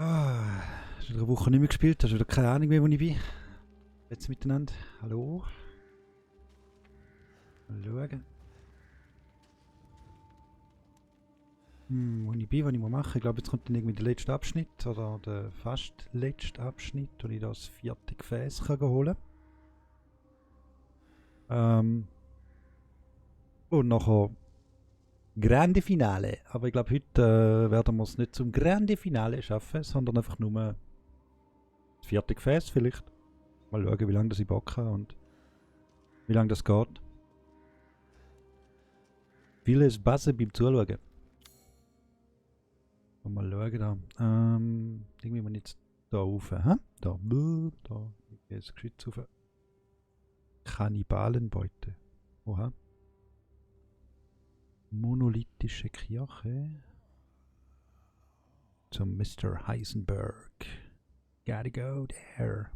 Ah, schon eine Woche nicht mehr gespielt, hast wieder keine Ahnung mehr, wo ich bin. Jetzt miteinander. Hallo? Mal schauen. Wo ich bin, was ich machen muss. Ich glaube, jetzt kommt dann irgendwie der letzte Abschnitt, oder der fast letzte Abschnitt, wo ich das vierte Gefäß kann holen kann. Und nachher Grande Finale. Aber ich glaube, heute werden wir es nicht zum Grande Finale schaffen, sondern einfach nur das vierte Gefäß vielleicht. Mal schauen, wie lange das ich Bock habe und wie lange das geht. Vieles Bassen beim Zuschauen. Mal schauen da. Irgendwie muss ich jetzt da rauf. Hä? Da. Da. Ich gehe jetzt geschützt rauf. Kannibalenbeute. Oha. Monolithische Kirche. Zum Mr. Heisenberg. Gotta go there.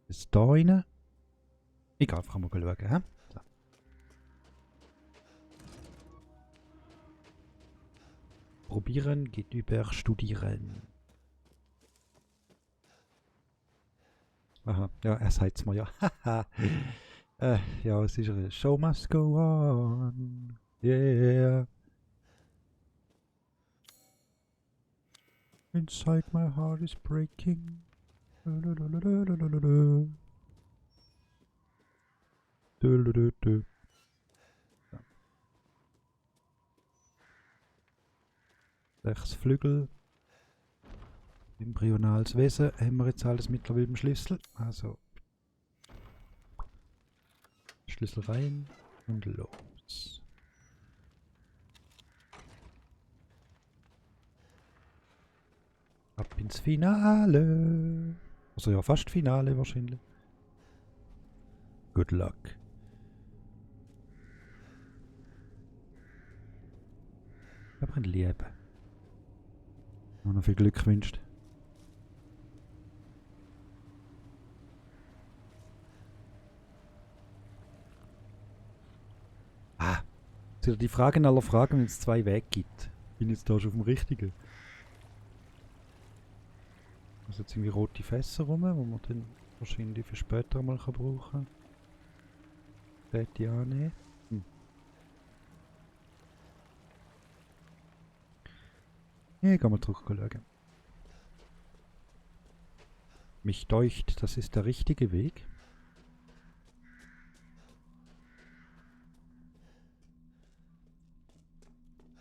Ist da rein? Ich gehe einfach mal schauen. Hä? So. Probieren geht über Studieren. Aha, ja, er sagt's mir ja. Haha. Ja, es ist eine Show must go on. Yeah. Inside my heart is breaking. Sechs Flügel. Embryonales Wesen. Haben wir jetzt alles mittlerweile im Schlüssel. Also. Schlüssel rein und los. Ab ins Finale. Also ja, fast Finale wahrscheinlich. Good luck. Aber ein Liebe. Noch viel Glück gewünscht. Ah. Jetzt wieder die Frage in aller Fragen, wenn es zwei Wege gibt. Bin ich jetzt da schon auf dem richtigen? Also jetzt irgendwie rote Fässer rum, wo man dann wahrscheinlich für später mal brauchen kann. Hätte ich annehmen. Ja, gehen wir zurückschauen. Mich deucht, das ist der richtige Weg.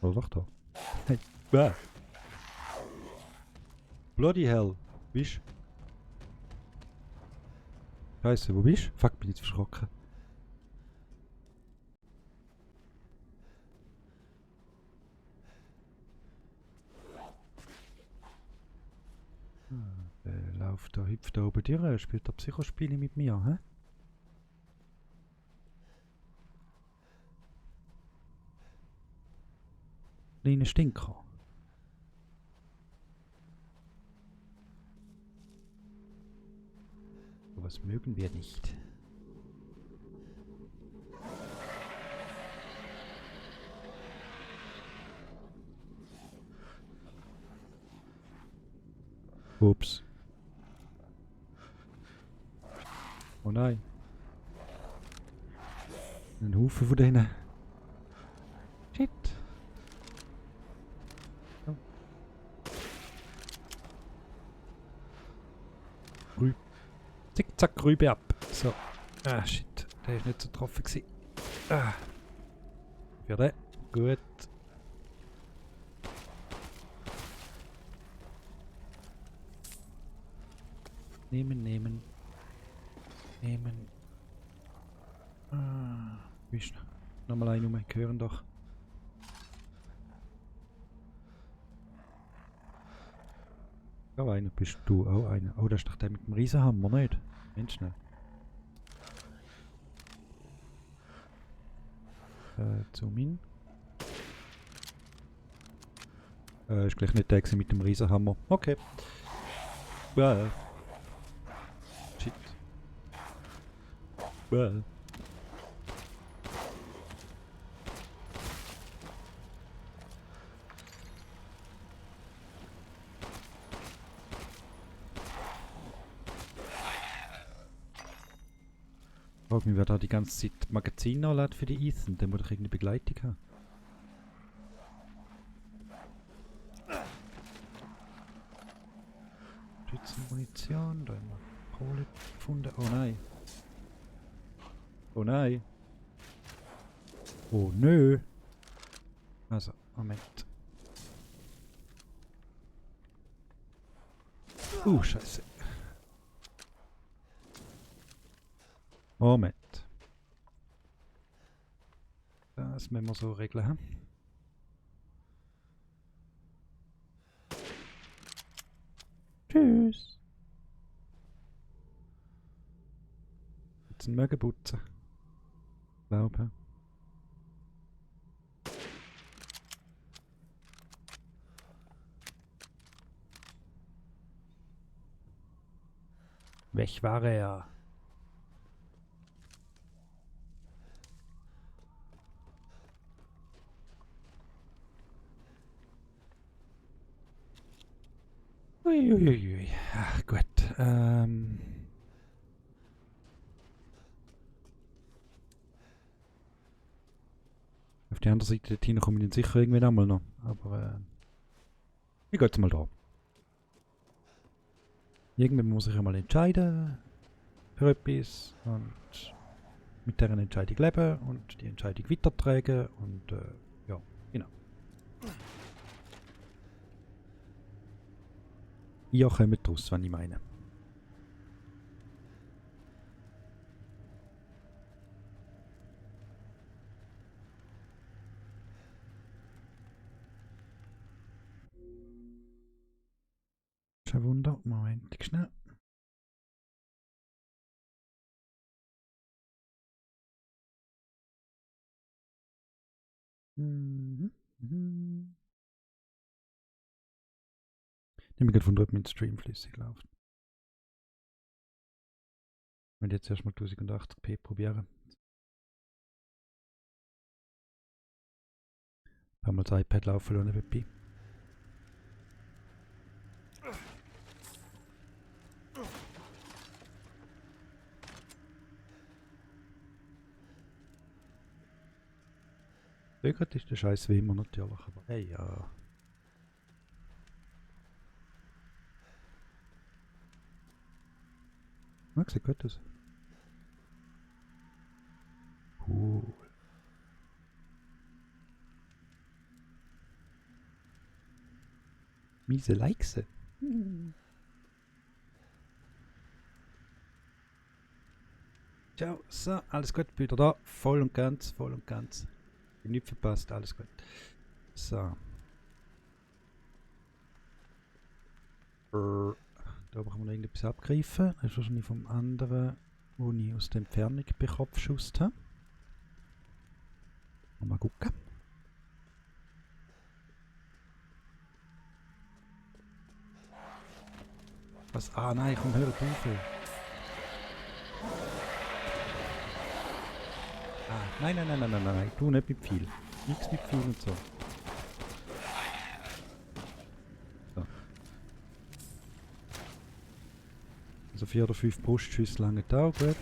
Oh, doch da. Hey. Ah. Bloody hell. Bist du? Scheiße, wo bist du? Fuck, bin ich jetzt verschrocken. Der läuft da, hüpft da oben durch, spielt da Psychospiele mit mir, hä? Kleine Stinker. Was mögen wir nicht? Ups. Oh nein. Ein Haufen von denen. Shit. Oh. Zickzack, Rübe ab. So. Ah, shit. Der ist nicht so getroffen gewesen. Ah. Für den. Gut. Nehmen, nehmen. Nehmen. Ah. Wie ist nochmal ein um hören doch. Oh, einer bist du. Oh, einer. Oh, das ist doch der mit dem Riesenhammer, nicht? Mensch, schnell. Zoom in. Ist gleich nicht der mit dem Riesenhammer. Okay. Well. Shit. Well. frage mich, wer da die ganze Zeit Magazin nachlädt für die Ethan. Der muss doch irgendeine Begleitung haben. Munition, da haben wir Kohle gefunden. Oh nein. Oh nein. Oh nö. Also, Moment. Scheiße. Moment. Das müssen wir so regeln. Hm? Tschüss. Jetzt einen Mögen putzen. Glaube. Weg war er. Uiuiui. Ach gut. Auf der anderen Seite der Tina komme ich dann sicher irgendwann einmal noch. Aber ich gehe jetzt mal da. Irgendwann muss ich einmal entscheiden für etwas und mit dieser Entscheidung leben und die Entscheidung weitertragen und ja, genau. Ihr kommt raus, wenn ich meine. Das ist ein Wunder. Moment, schnell. Mhm. Mhm. Ich nehme gerade Wunder, ob mein Stream flüssig läuft. Ich will jetzt erstmal 1080p probieren. Haben wir das iPad laufen lassen, Pippi. Gerade ist der Scheiß wie immer natürlich, aber hey, ja. Ah, sieht gut aus. Cool. Miese Likes. Ciao, so, alles gut, wieder da. Voll und ganz, voll und ganz. Ich hab nichts verpasst, alles gut. So. Da oben kann man noch irgendetwas abgreifen. Das ist wahrscheinlich vom anderen, wo ich aus der Entfernung bekopfschusst habe. Mal gucken. Was? Ah nein, komm, hör auf. Ah, nein. Tu nicht mit viel. Nichts mit viel und so. So. Also 4 oder 5 Brustschüsse lange da, gut.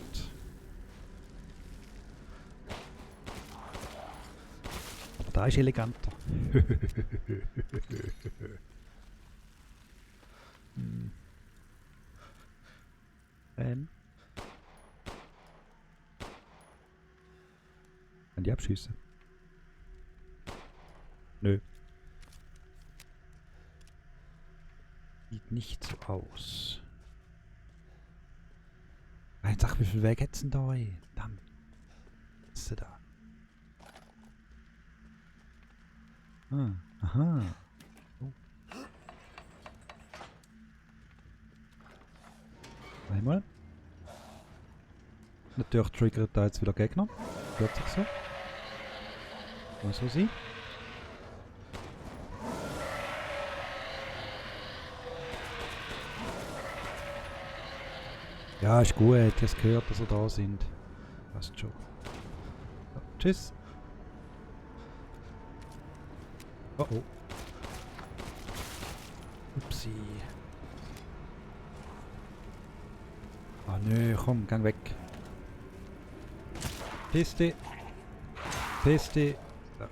Aber da ist eleganter. Kann die abschießen? Nö. Sieht nicht so aus. Jetzt sag, wie viel Weg hätt's denn da, ey? Verdammt. Was ist denn da? Ah, aha. Oh. Einmal. Natürlich triggert da jetzt wieder Gegner. Hört sich so. Mal so sein. Ja, ist gut. Ich habe gehört, dass sie da sind. Passt schon. So, tschüss. Oh oh. Upsi. Ah nö, komm, gang weg. Piste. Piste. So.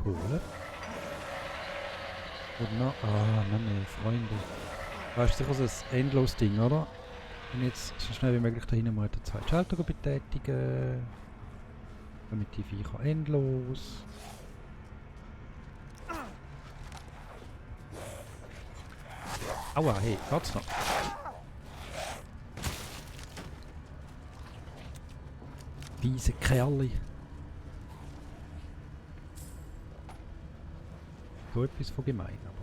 Cool. Und noch. Ah, Mann, Freunde. Weißt du sicher, das ist ein endloses Ding, oder? Und jetzt so schnell wie möglich dahin mal den zweiten Schalter betätigen. Damit die Viecher endlos. Aua, hey, geht's noch? Fiese Kerli. So etwas von gemein, aber.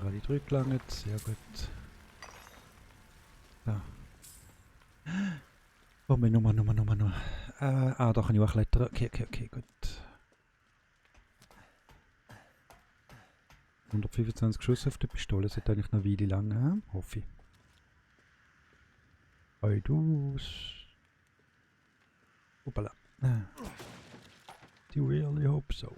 Gerade zurückgelangt, sehr gut. Ja. Oh, meine Nummer. Da kann ich auch klettern. Okay, gut. 125 Schuss auf der Pistole, das hat eigentlich noch eine Weile lang, hoffe ich. Aus. Hoppala. Do you really hope so?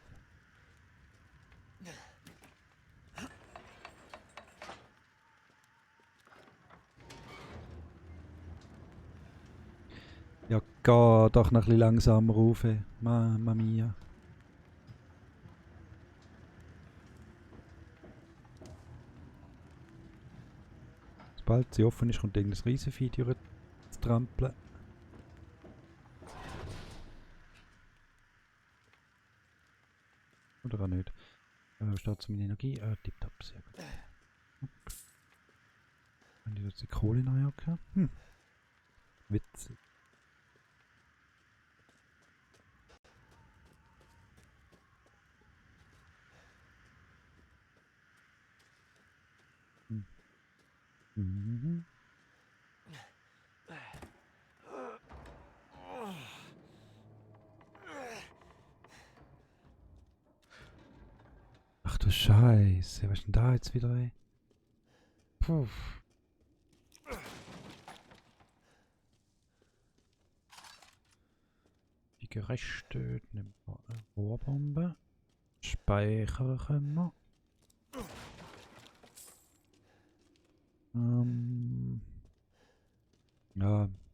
Ja, geh doch noch ein bisschen langsamer rauf. Mamma mia. Sobald sie offen ist, kommt irgendein Riesenvieh zu trampeln. Oder auch nicht. Steht zu meiner Energie? Tipptopp, sehr gut. Wenn ich jetzt die Kohle neu habe. Witzig. Mhm. Ach du Scheiße, was ist denn da jetzt wieder? Ey? Puh. Die Gereste nimmt man eine Rohrbombe. Speichern können wir.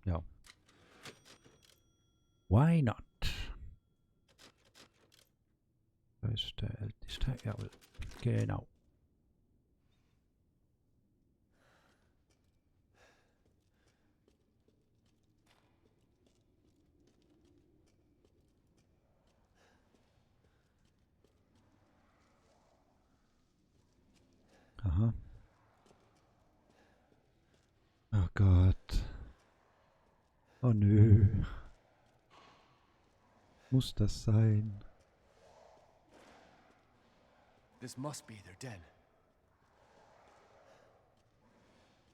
Ja. Why not? Das ist der älteste. Jawohl. Genau. Aha. Oh Gott. Oh nö. Muss das sein? This must be their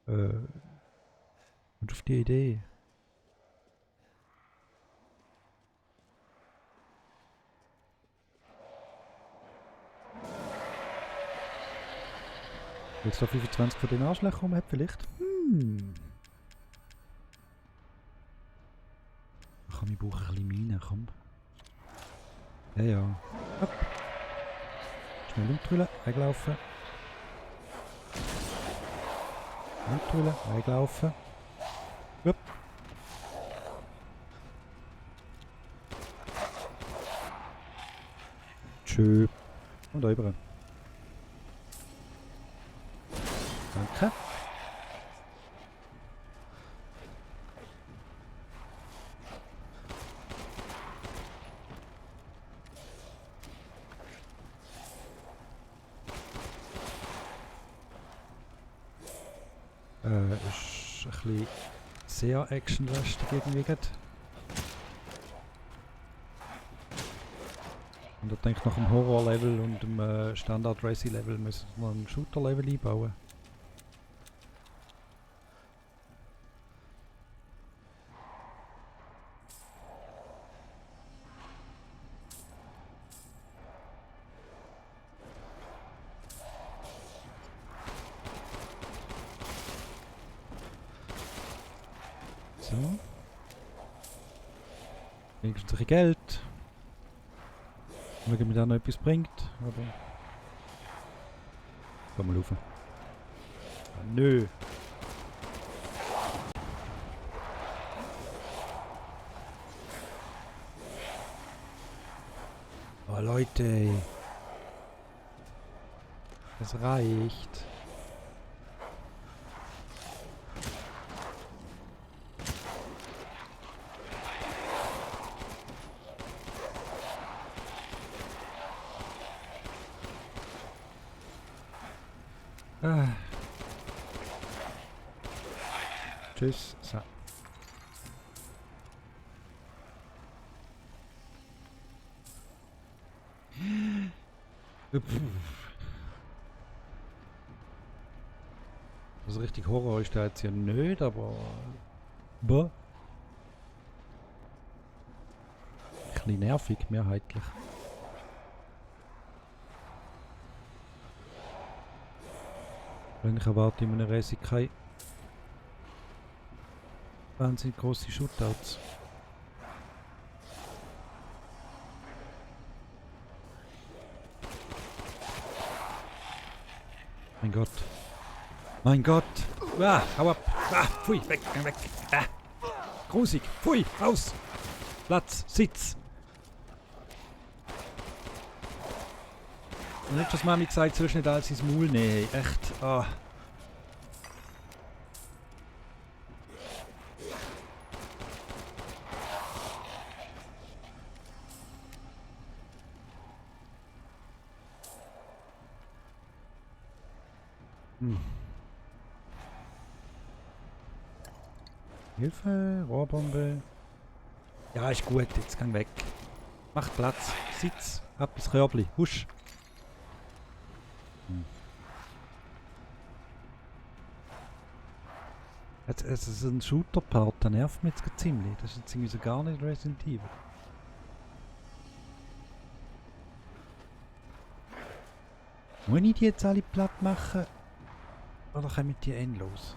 den. Und auf die Idee. Jetzt da 25 von den Arschlöchern rum hat vielleicht. Komm, ich brauche ein bisschen Mine, komm. Ja. Hopp. Schnell umtrüllen, weglaufen. Umtrüllen, weglaufen. Hopp. Tschö. Und da rüber. Danke. Ist ein bisschen sehr actionlastig irgendwie geht. Und ich denke, nach dem Horror-Level und dem Standard-Racing-Level müssen wir ein Shooter-Level einbauen. So. Wenigstens ein bisschen Geld. Schauen, ob mir da noch etwas bringt. Aber. Geh mal rauf. Ah, nö. Oh Leute. Das reicht. Ah. Tschüss. So. Also richtig Horror ist da jetzt ja nicht, aber... Boah. Ein bisschen nervig, mehrheitlich. Eigentlich erwarte ich in einer Racing keine wahnsinnig grosse Shootouts. Mein Gott. Mein Gott. Ah, hau ab. Ah, pfui, weg, weg. Ah. Grusig. Pfui, raus. Platz, Sitz. Und nicht, dass Mami gesagt, sollst nicht alles ins Maul nehmen. Echt. Ah. Hilfe, Rohrbombe. Ja, ist gut, jetzt gang weg. Mach Platz, Sitz, ab ins Körbli, husch. Jetzt ist ein Shooter-Part, der nervt mich jetzt ziemlich. Das ist jetzt irgendwie so gar nicht Resident Evil. Muss ich die jetzt alle platt machen? Oder kommen die endlos?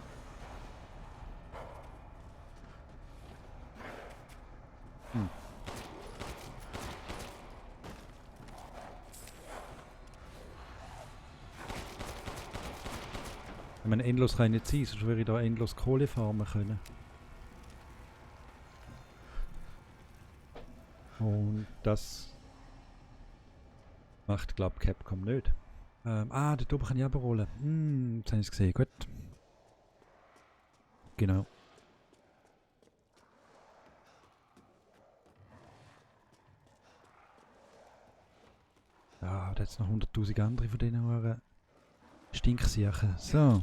Ich meine, endlos kann ich nicht sein, sonst würde ich da endlos Kohle farmen können. Und das macht, glaube ich, Capcom nicht. Dort oben kann ich aber rollen. Jetzt habe ich es gesehen, gut. Genau. Ja, da jetzt noch 100'000 andere von denen waren. Stinksiechen. So.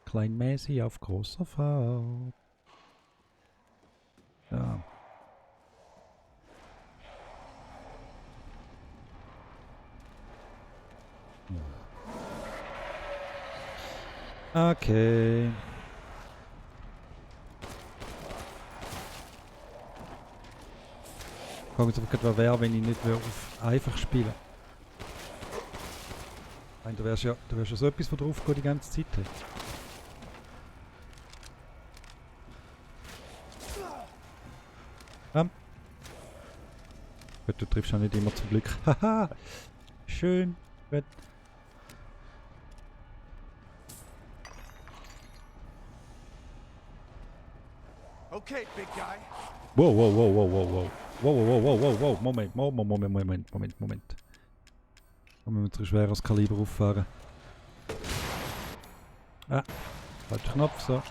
Kleinmäßig auf großer Fahrt. Ja. Okay. Ich frage mich, was wäre, wenn ich nicht auf einfach spielen. Nein, du wärst ja so etwas, wo drauf geht die ganze Zeit. Gut, du triffst auch nicht immer zum Glück. Haha! Schön. Gut. Okay, big guy. Wow, wow, wow, wow, wow, wow. Wow, wow, wow, wow, wow, Moment. Da müssen wir zu schweres Kaliber auffahren. Ah, falscher Knopf, so.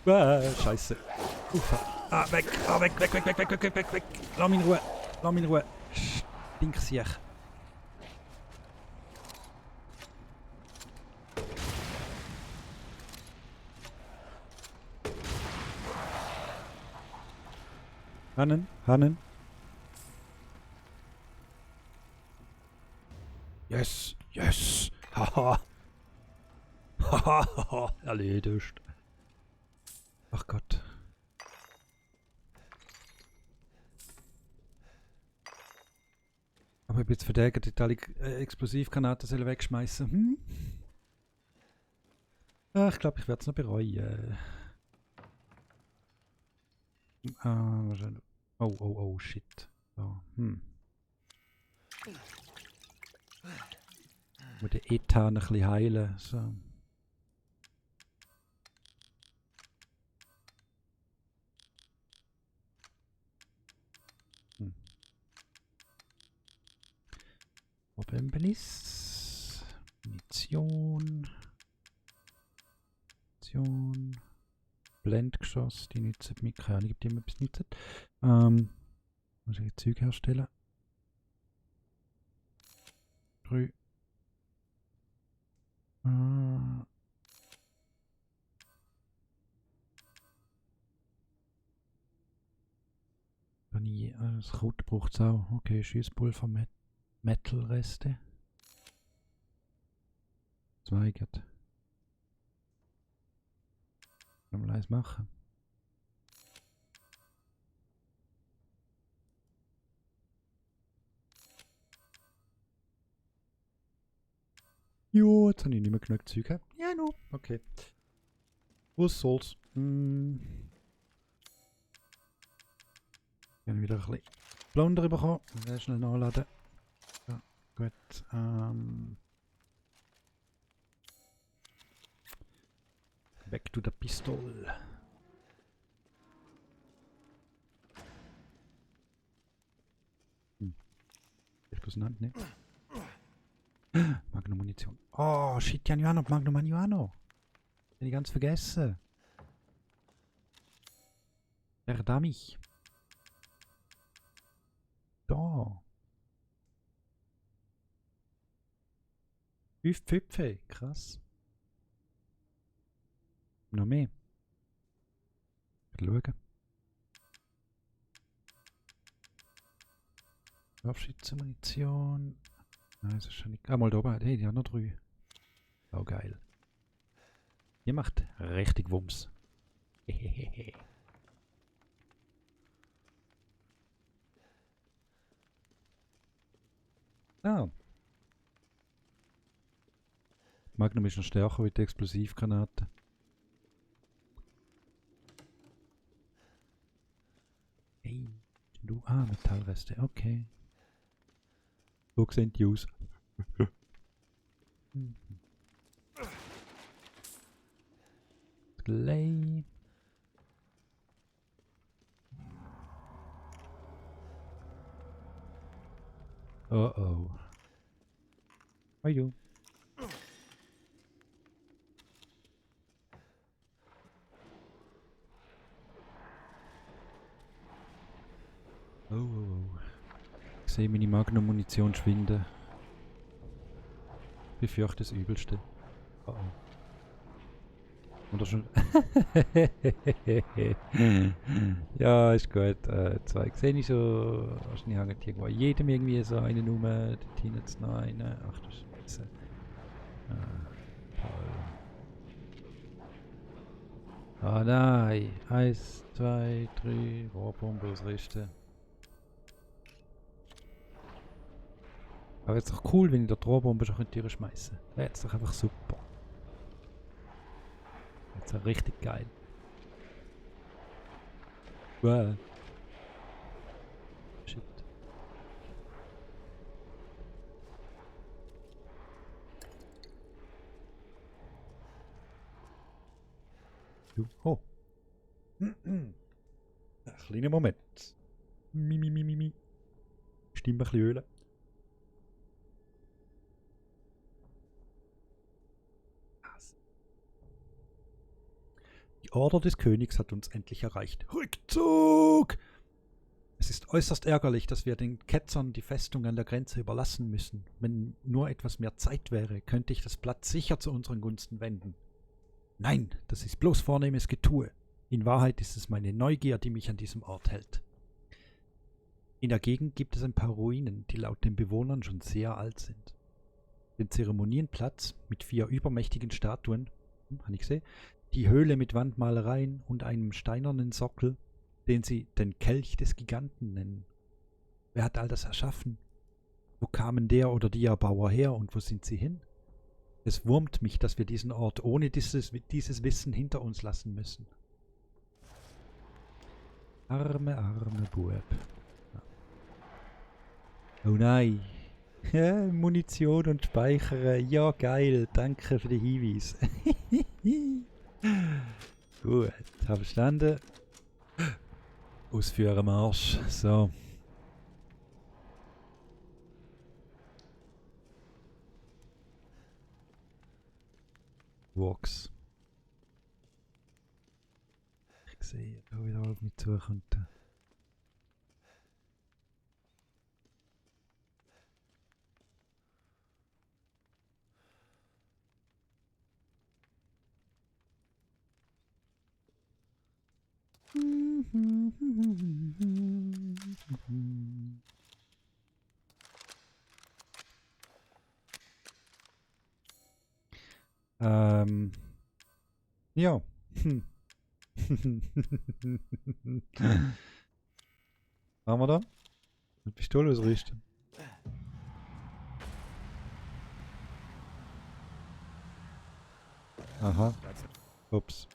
Scheiße. Weg, weg. Lass mich in Ruhe. Stinksiech. Hannen. Yes. Haha. Haha, erledigt. Ach Gott. Aber ich bin jetzt verdächtigt, die alle Explosivgranaten sollen wegschmeißen. Hm? Ah, ich glaube, ich werde es noch bereuen. Wahrscheinlich. Oh, shit. So, Ich muss den Ethan ein bisschen heilen. So. Oberbelis. Munition. Blendgeschoss, die nützen mit. Keine Ahnung, ob die etwas nützen. Muss ich Zeug herstellen. 3. Das Kraut braucht es auch. Okay, Schießpulver, Metal-Reste. Zweigert. Kann man alles machen. Jo, jetzt habe ich nicht mehr genug Zeug. Ja, no. Okay. Was soll's? Ich habe wieder ein bisschen Plunder bekommen. Sehr schnell nachladen. So, gut. Back to the pistol. Ich bloß eine Hand nehmen. Magnum Munition. Oh, shit, ja, noch Magnum Manuano. Bin ich ganz vergessen. Verdammt. Da. 5 Pföpfe. Krass. Noch mehr. Schauen. Scharfschützenmunition. Nein, das ist schon nicht. Ah, mal da oben. Hey, die haben noch 3. Oh, geil. Ihr macht richtig Wumms. Hehehe. Ah. Magnum ist noch stärker wie die Explosivgranate. Hey, du Metallreste, okay. So sehen die aus. Glay. Oh. Are you? Oh. Ich sehe meine Magnum-Munition schwinden. Ich befürchte das Übelste. Oh. Oder schon. Ja, ist gut. Zwei sehe ich so. Wahrscheinlich hängt irgendwo jedem irgendwie so einen rum. Dort hinten jetzt noch einen. Ach du Scheiße. Toll. Ah nein. 1, 2, 3. Rohrbombe ausrichten. Aber jetzt doch cool, wenn ich da die Rohrbombe schon in die Tür schmeißen. Wäre jetzt doch einfach super. Jetzt auch richtig geil. Wow. Shit. Oh. Ein kleiner Moment. Mi. Stimme ein bisschen ölen. Die Order des Königs hat uns endlich erreicht. Rückzug! Es ist äußerst ärgerlich, dass wir den Ketzern die Festung an der Grenze überlassen müssen. Wenn nur etwas mehr Zeit wäre, könnte ich das Blatt sicher zu unseren Gunsten wenden. Nein, das ist bloß vornehmes Getue. In Wahrheit ist es meine Neugier, die mich an diesem Ort hält. In der Gegend gibt es ein paar Ruinen, die laut den Bewohnern schon sehr alt sind. Den Zeremonienplatz mit 4 übermächtigen Statuen, habe ich gesehen, die Höhle mit Wandmalereien und einem steinernen Sockel, den sie den Kelch des Giganten nennen. Wer hat all das erschaffen? Wo kamen der oder die Erbauer her und wo sind sie hin? Es wurmt mich, dass wir diesen Ort ohne dieses Wissen hinter uns lassen müssen. Arme, arme Bub. Oh nein. Ja, Munition und Speichern. Ja, geil. Danke für den Hinweis. Gut, habe verstanden. Ausführen Marsch. So. Walks. Ich sehe, da wieder auf mich zukommt. Ja. Haben wir da? Mit Pistole ausrüsten. Aha. That's Ups.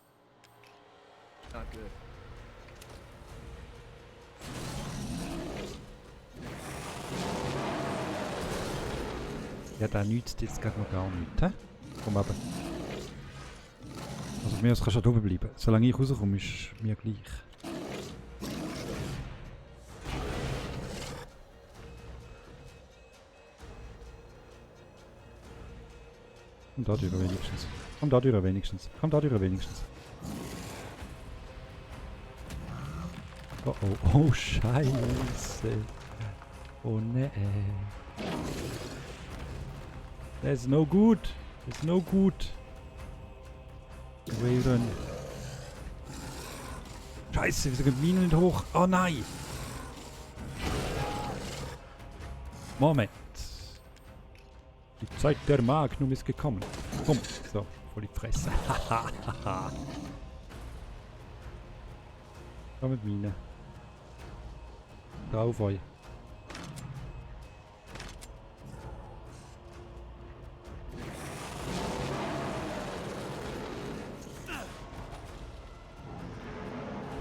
not good. Ja, da nützt jetzt gerade noch gar nichts, hä? Komm aber. Also von mir aus kannst du da oben bleiben. Solange ich rauskomme, ist mir gleich. Komm da durch wenigstens. Komm da durch wenigstens. Komm da durch wenigstens. Oh oh, oh Scheiße. Oh ne. That's no good. That's no good. Raven. Scheiße, wieso geht die Mine nicht hoch? Oh nein! Moment. Die Zeit der Magnum ist gekommen. Komm, so, voll die Fresse. Komm mit Mine. Drauf euch.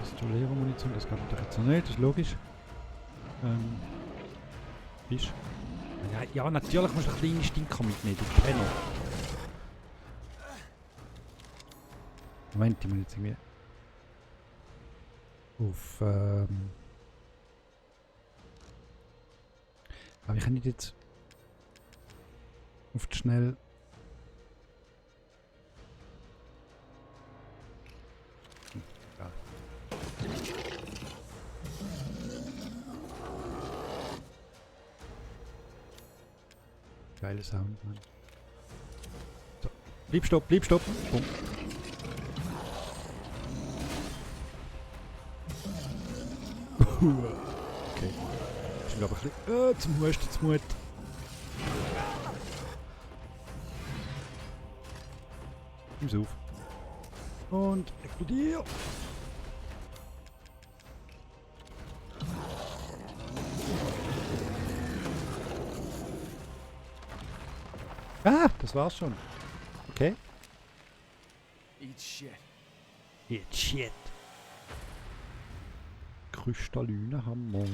Pistolero-Munition, das kann man jetzt noch nicht, das ist logisch. Bist ja, natürlich musst du einen kleinen Stinker mitnehmen, du Penner. Moment, ich muss jetzt irgendwie auf, aber ich kann nicht jetzt auf die schnell. Ja. Geiler Sound, Mann. So. Bleib stopp, bleib stopp. Bumm. Okay. Ich bin glaube ich ein bisschen zum Husten, zum Mut. Nimm's auf. Und explodier! Ah, das war's schon. Okay. Eat shit. Jetzt shit. Kristalliner Hammer.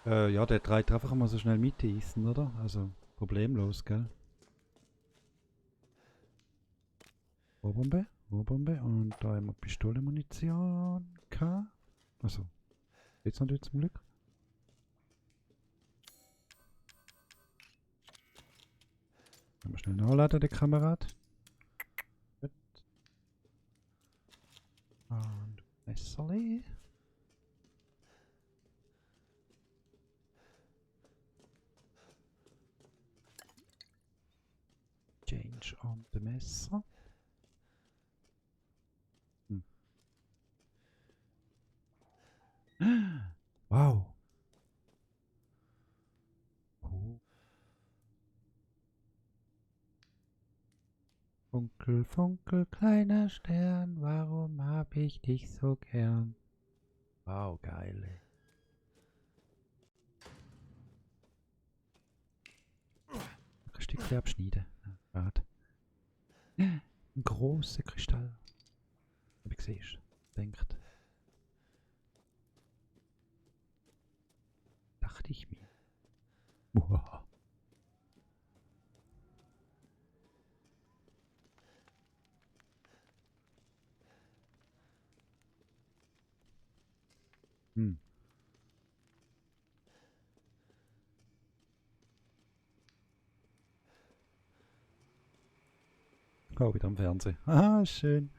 Ja, der trägt einfach mal so schnell mitessen, oder? Also, problemlos, gell? Rohrbombe, Rohrbombe und da haben wir Pistolenmunition. Also, geht's natürlich zum Glück. Können wir schnell nachladen, der Kamerad. Gut. Und Messerli. Change on the Messer. Wow. Oh. Funkel, funkel, kleiner Stern, warum hab ich dich so gern? Wow, geil. Ey. bisschen abschneiden. Schade. Ein grosser Kristall. Hab ich gesehen. Denkt. Dachte ich mir. Uah. Hm. Oh, wieder am Fernsehen. Ah, schön.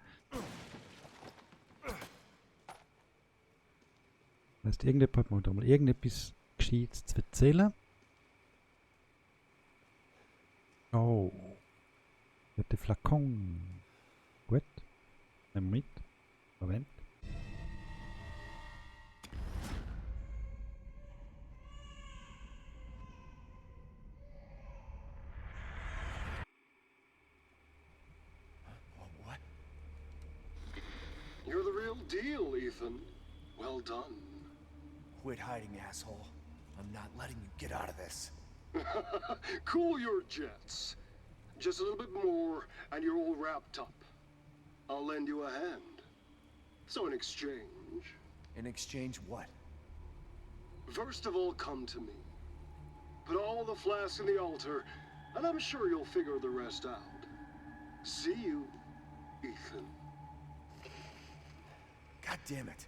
Heißt, irgendjemand muss da mal irgendetwas Gescheites zu erzählen. Oh. Der Flakon. Gut. Nehmen wir mit. Moment. What? You're the real deal, Ethan. Well done. Quit hiding, asshole. I'm not letting you get out of this. Cool your jets. Just a little bit more, and you're all wrapped up. I'll lend you a hand. So in exchange, In exchange, what? first of all, come to me. Put all the flasks in the altar, and I'm sure you'll figure the rest out. See you, Ethan. God damn it.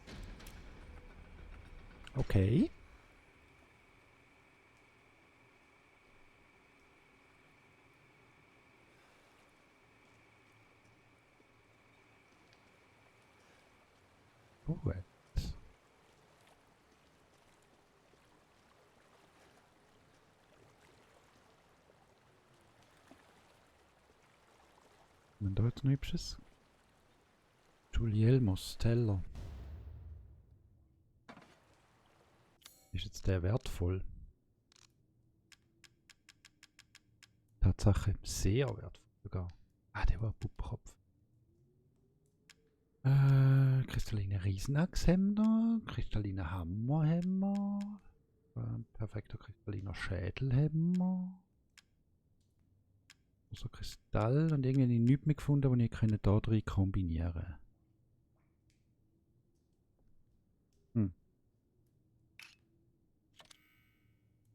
Okay. Gut. Und da jetzt noch hübsches. Giulielmo Stella. Ist jetzt der wertvoll? Tatsache sehr wertvoll sogar. Ah, der war Puppkopf. Kristalline Riesenachs haben wir. Kristalline Hammer haben wir. Perfekter kristalliner Schädel haben wir. So Kristall und irgendwie nichts mehr gefunden, die ich da drin kombinieren.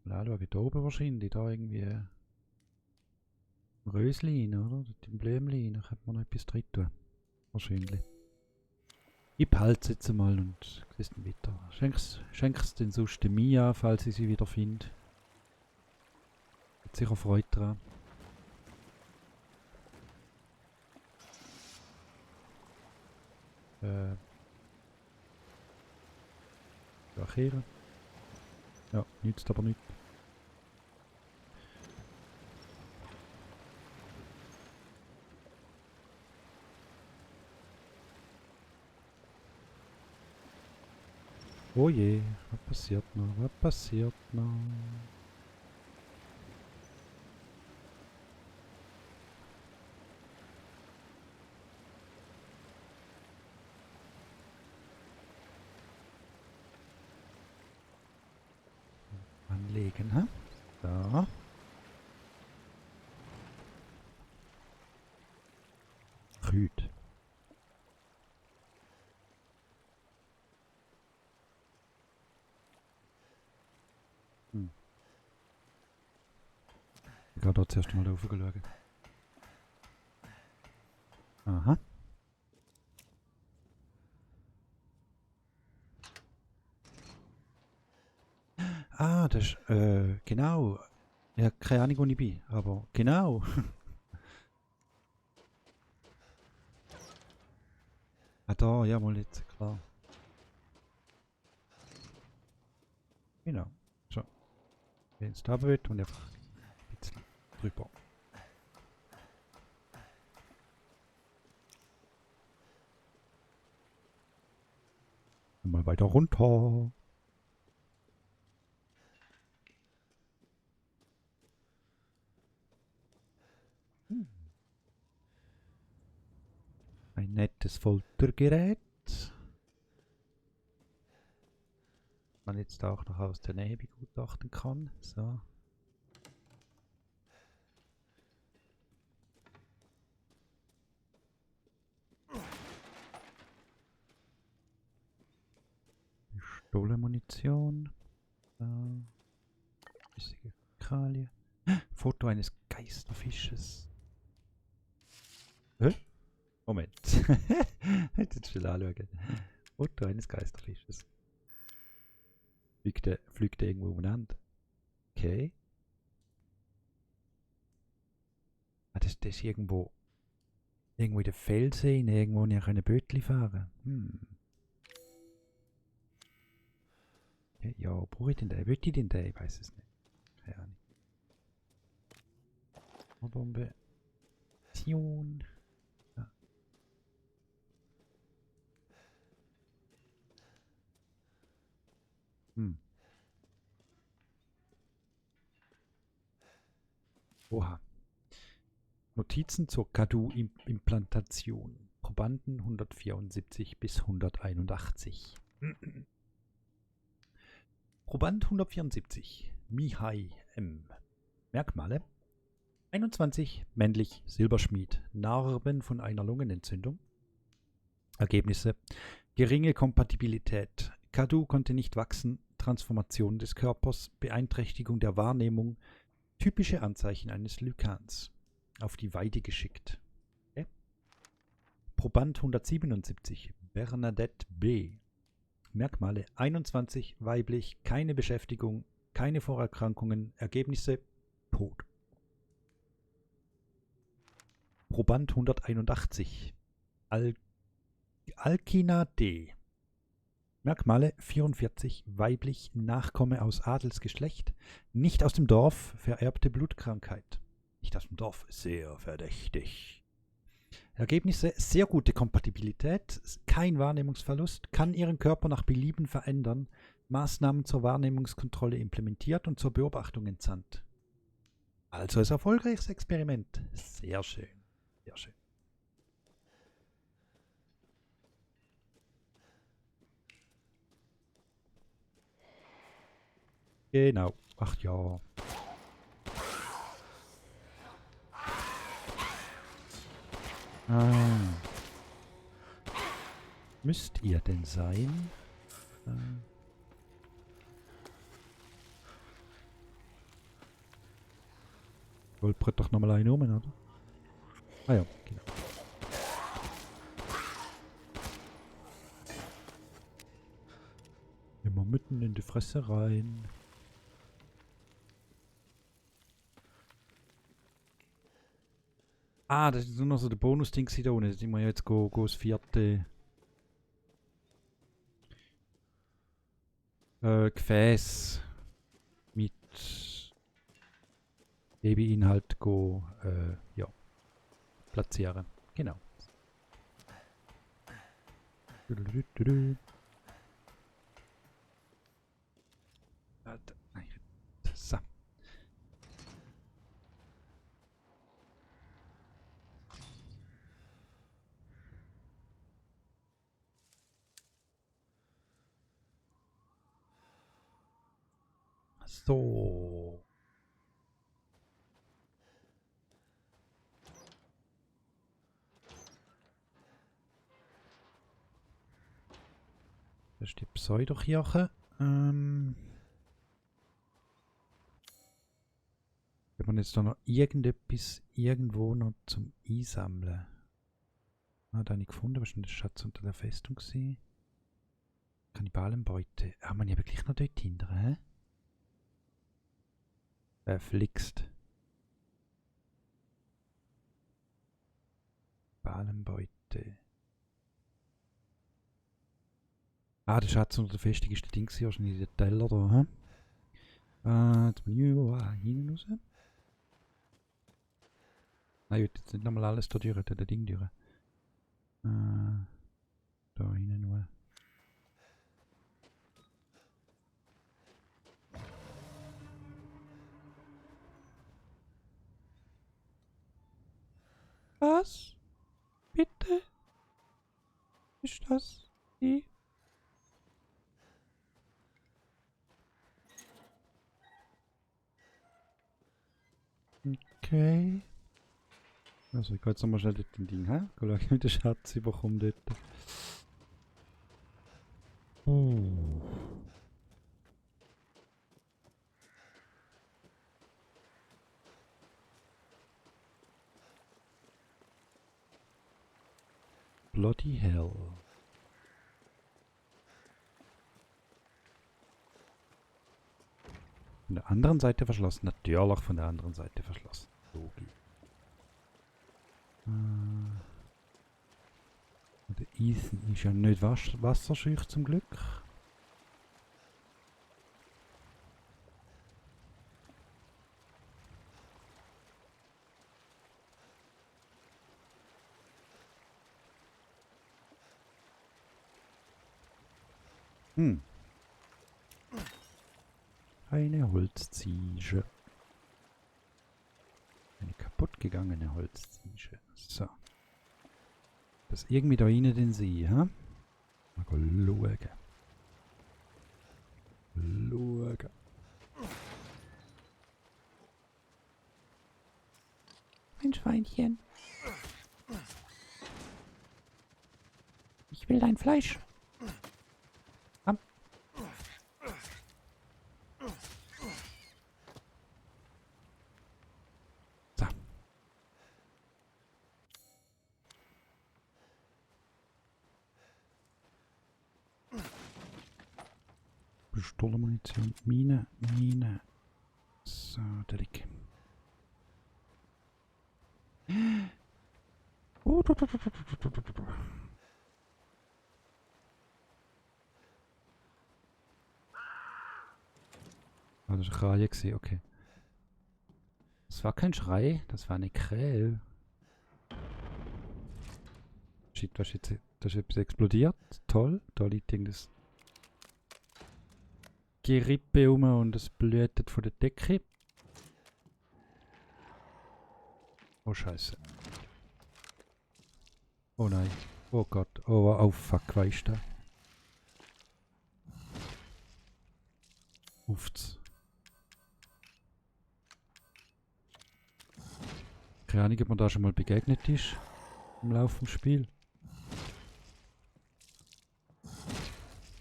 Mal anschauen, da oben wahrscheinlich, da irgendwie Röslein, oder? Die Blümlein, da könnte man noch etwas drin tun. Wahrscheinlich. Ich behalte es jetzt mal und siehst dann weiter. Schenk's den sonst der Mia, falls ich sie wieder finde. Hat sicher Freude dran. Reagieren. Ja, nützt aber nichts. Oh je, was passiert noch? Was passiert noch? Anlegen, hä? Da. Rüd. Ich gehe da zuerst mal raufschauen. Aha. Ah, das ist, genau. Ich habe keine Ahnung, wo ich bin, aber genau. Ah, da, ja, mal jetzt, klar. Genau. So. Wenn es da wird und einfach ein bisschen drüber. Mal weiter runter. Ein nettes Foltergerät. Man jetzt auch noch aus der Nähe begutachten kann. So. Munition. Flüssige Fäkalie. Foto eines Geisterfisches. Hä? Moment. Jetzt schnell anschauen. Foto eines Geisterfisches. Fliegt der irgendwo umeinander? Okay. Ah, das ist irgendwo in der Felsen, irgendwo nicht ein Bötli fahren. Okay, ja, brauche ich denn den? Will ich den? Ich weiß es nicht. Keine Ahnung. Bombe. Tion. Ja. Oha. Notizen zur Kadu-Implantation. Probanden 174 bis 181. Proband 174. Mihai M. Merkmale: 21, männlich, Silberschmied, Narben von einer Lungenentzündung. Ergebnisse: geringe Kompatibilität. Kadu konnte nicht wachsen, Transformation des Körpers, Beeinträchtigung der Wahrnehmung, typische Anzeichen eines Lykans. Auf die Weide geschickt. Okay. Proband 177, Bernadette B. Merkmale: 21, weiblich, keine Beschäftigung, keine Vorerkrankungen, Ergebnisse: Tod. Proband 181, Alkina D. Merkmale: 44, weiblich, Nachkomme aus Adelsgeschlecht, nicht aus dem Dorf, vererbte Blutkrankheit. Nicht aus dem Dorf, sehr verdächtig. Ergebnisse: sehr gute Kompatibilität, kein Wahrnehmungsverlust, kann ihren Körper nach Belieben verändern, Maßnahmen zur Wahrnehmungskontrolle implementiert und zur Beobachtung entsandt. Also ein erfolgreiches Experiment. Sehr schön, sehr schön. Genau, ach ja. Müsst ihr denn sein? Goldbrett doch nochmal einen um, oder? Ah ja, genau. Immer mitten in die Fresse rein. Ah, das ist nur noch so der Bonus-Ding da unten. Das sind wir jetzt das vierte Gefäß mit Babyinhalt ja, platzieren. Genau. So. So. Das ist die Pseudokirche. Wenn man jetzt da noch irgendetwas irgendwo noch zum Einsammeln. Ah, da habe ich gefunden. Was ist denn der Schatz unter der Festung gewesen? Kannibalenbeute. Ah, man ja wirklich noch dort hinter, hä? Verflixt. Kannibalenbeute. Ah, der Schatz unter der Festung ist der Ding gewesen, wahrscheinlich der Teller da, hä? Jetzt bin ich hinten raus. Nein, ich will jetzt nicht nochmal alles da durch, der Ding durch. Da hinten nur. Was? Bitte? Ist das die? Okay. Also ich gehe jetzt nochmal schnell dort den Ding, hä? Schau, wie der Schatz überkommt dort. Bloody hell. Von der anderen Seite verschlossen. Natürlich von der anderen Seite verschlossen. Logisch. Der Ethan ist ja nicht wasserscheu zum Glück. Eine Holzziege. Eine kaputt gegangene Holzziege. So. Das irgendwie da rein den See, ha? Mal schauen. Schauen. Mein Schweinchen. Ich will dein Fleisch. Komm. So. Pistolenmunition. Mine. So, der liegt. Oh, Ah, das war ein Schreie, okay. Das war kein Schrei, das war eine Krähe. Shit, was ist jetzt? Da ist etwas explodiert. Toll, da liegt irgendwas Gerippe rum und es blutet von der Decke. Oh Scheiße. Oh nein. Oh Gott. Oh fuck, was ist da? Uff's. Keine Ahnung, ob man da schon mal begegnet ist. Im Laufe des Spiels.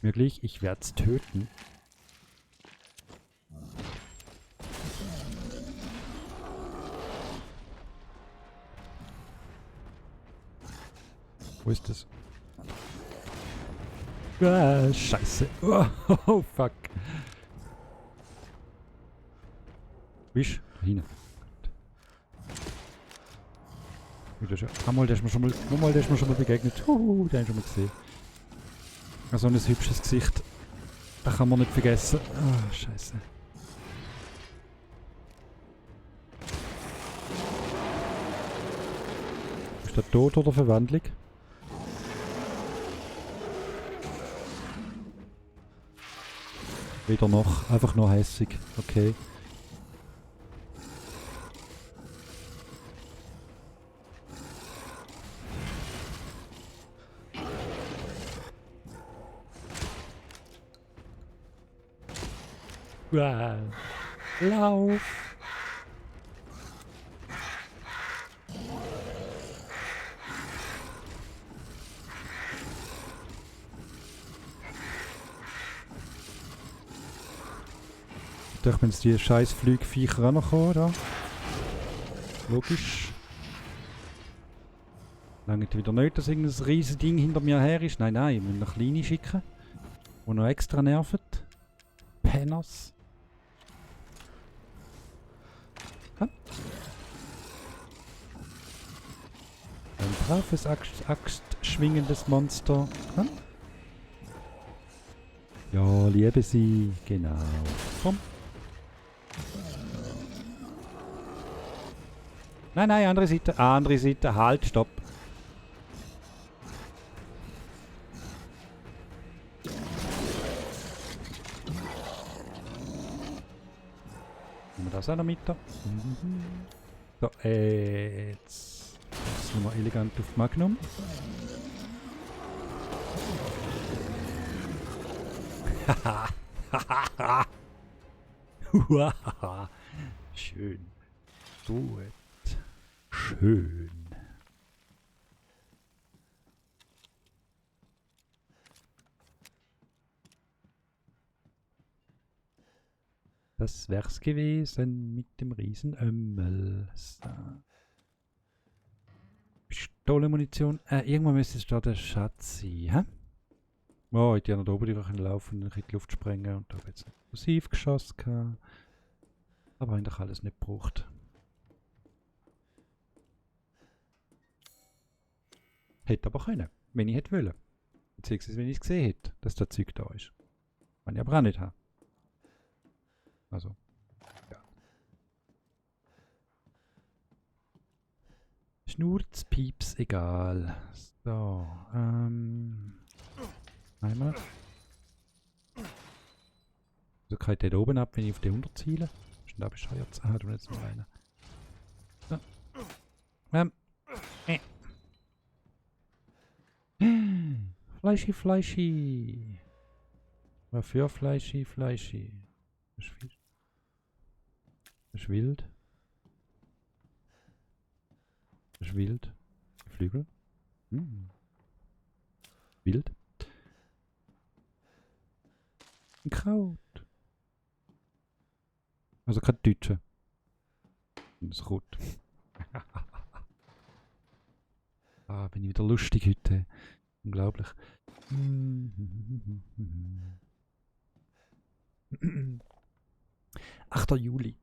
Mir gleich, ich werde es töten. Wo ist das? Ah, Scheiße. Oh, fuck. Wisch, hin. Einmal, der ist mir schon mal begegnet. Den habe ich schon mal gesehen. So ein hübsches Gesicht. Das kann man nicht vergessen. Ah, Scheiße. Ist der Tod oder Verwandlung? Weder noch. Einfach nur hässig. Okay. Wow. Lauf! Ich dachte, wenn es die scheiß Flugviecher auch noch kommen, da. Logisch. Lange wieder nicht, dass irgendein riesiges Ding hinter mir her ist. Nein, ich muss noch kleine schicken. Die noch extra nerven. Penners. Komm. Ein braves Axt schwingendes Monster. Komm. Ja, liebe sie. Genau. Komm. Nein, andere Seite. Andere Seite. Halt, stopp. Nehmen wir das auch noch mit da. So, jetzt sind wir elegant auf Magnum. Schön. Gut. Schön. Das wär's gewesen mit dem Riesenömmel. So. Bist Pistolenmunition. Irgendwann müsste es da der Schatz sein, hä? Oh, ich hätte ja noch da oben drüber laufen und in die Luft sprengen und da habe jetzt ein Explosivgeschoss gehabt. Aber eigentlich alles nicht gebraucht. Hätte aber können, wenn ich hätte wollen. Beziehungsweise wenn ich es gesehen hätte, dass das Zeug da ist. Kann ich aber auch nicht haben. Also, ja. Schnurz, Pieps, egal. So, einmal. Also kann ich den da oben ab, wenn ich auf den 100 ziele. Ist denn da bescheuert? Ah, du jetzt noch einer. So. Fleischi, Fleischi. Wofür Fleischi, Fleischi? Das ist viel. Das ist wild. Das ist wild. Flügel. Wild. Ein Kraut. Also kein Deutsche. Das ist rot. Ah, bin ich wieder lustig heute. Unglaublich. 8. Juli.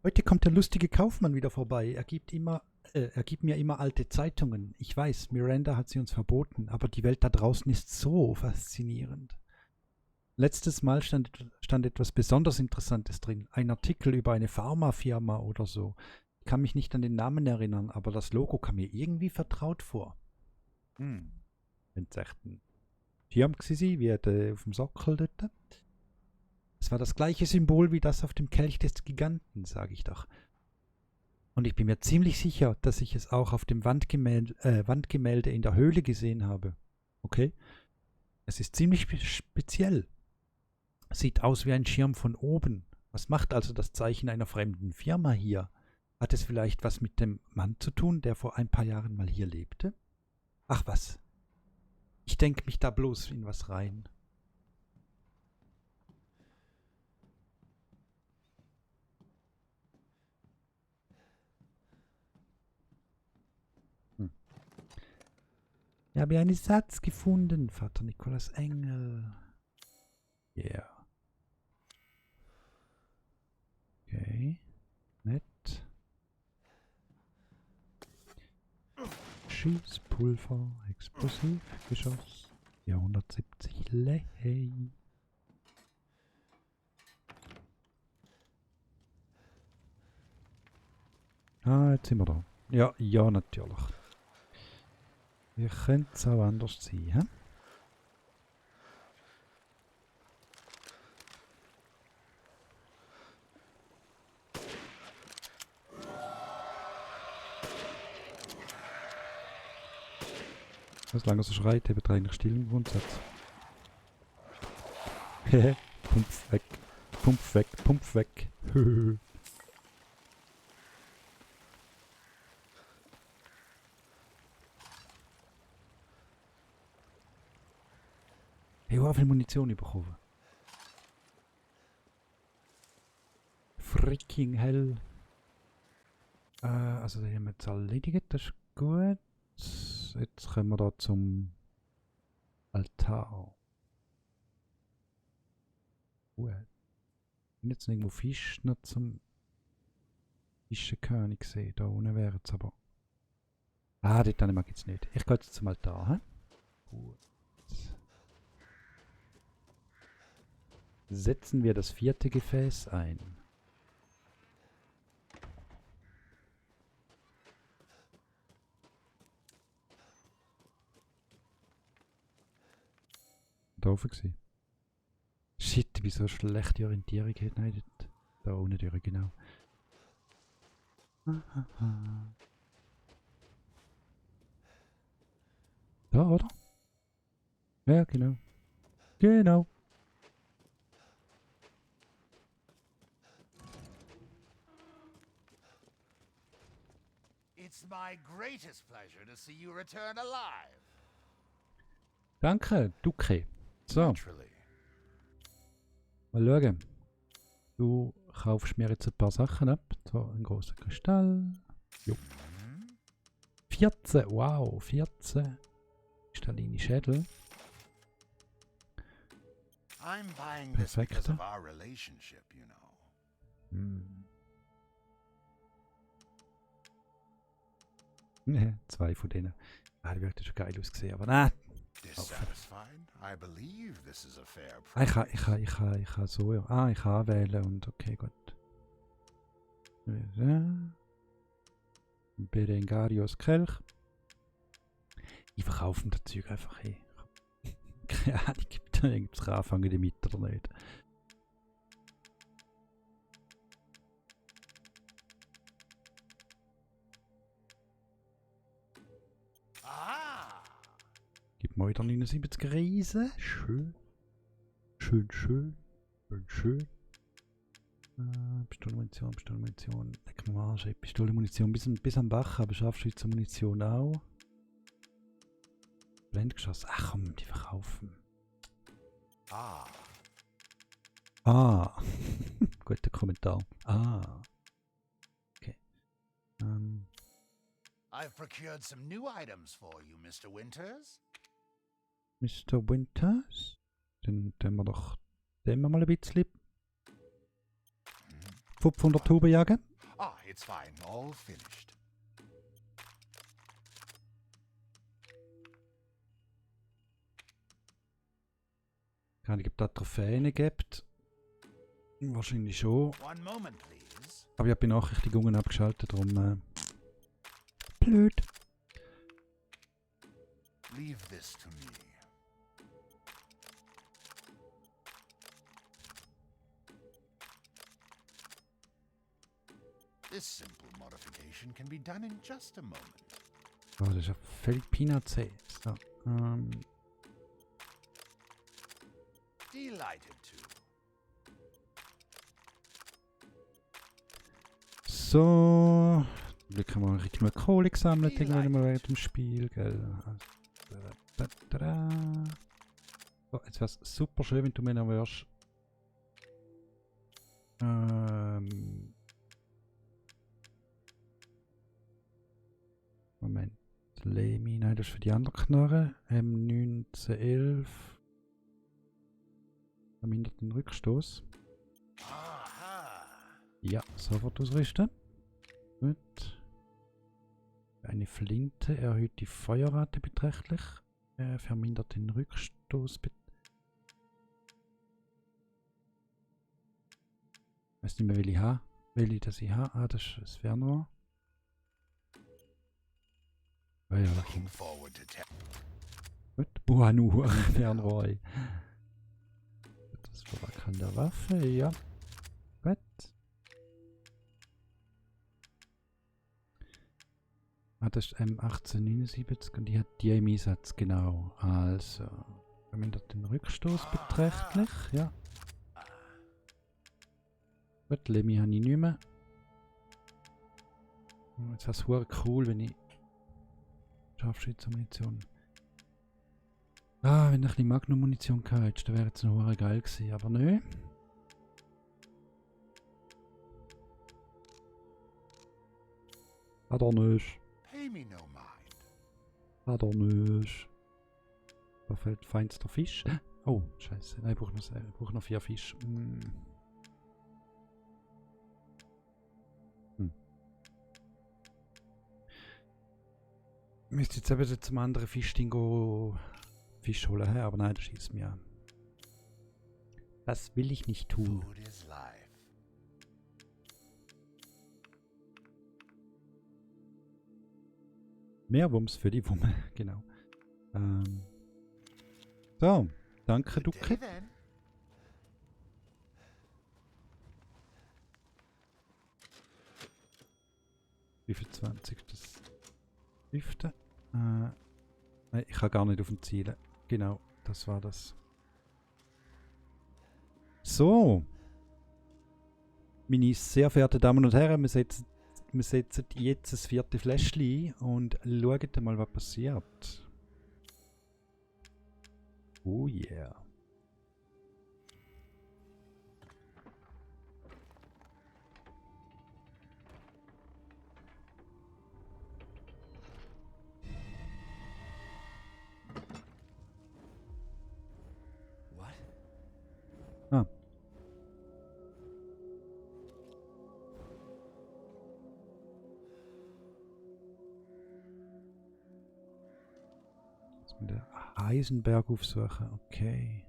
Heute kommt der lustige Kaufmann wieder vorbei. Er gibt mir immer alte Zeitungen. Ich weiß, Miranda hat sie uns verboten, aber die Welt da draußen ist so faszinierend. Letztes Mal stand etwas besonders Interessantes drin. Ein Artikel über eine Pharmafirma oder so. Ich kann mich nicht an den Namen erinnern, aber das Logo kam mir irgendwie vertraut vor. Wenn es echt ein Schirm war, wie auf dem Sockel dort. Es war das gleiche Symbol wie das auf dem Kelch des Giganten, sage ich doch. Und ich bin mir ziemlich sicher, dass ich es auch auf dem Wandgemälde in der Höhle gesehen habe. Okay? Es ist ziemlich speziell. Sieht aus wie ein Schirm von oben. Was macht also das Zeichen einer fremden Firma hier? Hat es vielleicht was mit dem Mann zu tun, der vor ein paar Jahren mal hier lebte? Ach was. Ich denke mich da bloß in was rein. Ich habe einen Satz gefunden, Vater Nikolaus Engel. Yeah. Okay. Nett. Schießpulver, Explosivgeschoss. 470 Lei. Ah, jetzt sind wir da. Ja, ja, natürlich. Wie könnte es auch anders sein, hä? Solange er so schreit, hebt er eigentlich still im Grundsatz. Hehe, Pumpf weg, Pumpf weg, Pumpf weg. Ich habe viel Munition bekommen. Freaking hell. Also die haben wir jetzt erledigt, das ist gut. Jetzt kommen wir da zum Altar. Gut. Und jetzt irgendwo Fisch noch zum Fischen können, ich sehe. Da unten wäre es aber. Ah, dort mag ich es nicht. Ich gehe jetzt zum Altar, hä? Gut. Setzen wir das 4. Gefäß ein. Da oben gewesen. Shit, ich bin so schlechte Orientierung. Nein, dort. Da unten durch, genau. Da, oder? Ja, genau. Genau. It's my greatest pleasure to see you return alive. Danke, Duque. So, Naturally. mal schauen. Du kaufst mir jetzt ein paar Sachen ab. So, ein großer Kristall. Jo. 14, wow, 14. Kristalline Schädel. I'm buying this because of our relationship, you know. Hm. 2 von denen. Ah, die wird schon geil ausgesehen, aber nein. Dissatisfied? I believe this is a fair Ah, price. ich kann so, ja. Ah, ich kann wählen und okay, gut. Berengarios Kelch. Ich verkaufe das Zeug einfach hin. Keine Ahnung, gibt da irgendwas anfangen damit oder nicht. Ah! Gibt mal wieder 79 Riesen. Schön. Schön, schön. Schön, schön. Pistolenmunition, Pistolenmunition. Leck mir mal Arsch, ey. Pistolenmunition bis am Bach, aber Scharfschützenmunition auch. Blendgeschoss. Ach komm, die verkaufen. Ah! Ah. Guter Kommentar. Ah. Okay. I've procured some new items for you, Mr. Winters. Mr. Winters? Dann tun wir doch den mal ein bisschen. 500 Tuben jagen. Ah, it's fine. All finished. Keine gibt da Trophäen gibt. Wahrscheinlich schon. One moment, please. Aber ich habe Benachrichtigungen abgeschaltet, darum blöd. Leave this to me. This simple modification can be done in just a moment. Oh, das ist ja völlig Peanuts. So, Delighted to. so. Glück haben wir richtig mal Kohle gesammelt, irgendwann mal während dem Spiel, gell. So, jetzt wäre es super schön, wenn du mir noch wärst. Moment. Lemi, nein, das ist für die andere Knarre. M1911. Vermindert den Rückstoß. Aha. Ja, sofort ausrüsten. Gut. Eine Flinte erhöht die Feuerrate beträchtlich. Vermindert den Rückstoß. Ich weiß nicht mehr, welche ich habe. Welche das ich habe. Ah, das ist das Fernrohr. Oh ja, Looking forward to gut. Buanu, Fernrohr. Ey. Das Verwackeln der Waffe, ja. Gut. Ah, das ist M1879 und die hat die im Einsatz, genau. Also, vermindert den Rückstoß beträchtlich, ja. Gut, Lemmy habe ich nicht mehr. Jetzt wäre es cool, wenn ich Scharfschützenmunition. Ah, wenn ich ein bisschen Magnum-Munition gehabt hätte, dann wäre es noch geil gewesen, aber nö. Hat er nicht. pay me no mind. Hat er nicht. Da fällt feinster Fisch. Oh, scheiße. Nein, ich brauche noch 4 Fisch. Ich müsste jetzt eben zum anderen Fischding Fisch holen, hä? Aber nein, das schießt mir an. Das will ich nicht tun. Food is life. Mehr Wumms für die Wumme, genau. So, danke Good Ducke. day then. Wie viel 20? Das 5. Nein, ich kann gar nicht auf den Zielen. Genau, das war das. So. Meine sehr verehrten Damen und Herren, wir setzen jetzt das 4. Fläschchen ein und schauen mal, was passiert. Oh yeah. Den Heisenberg aufsuchen, okay.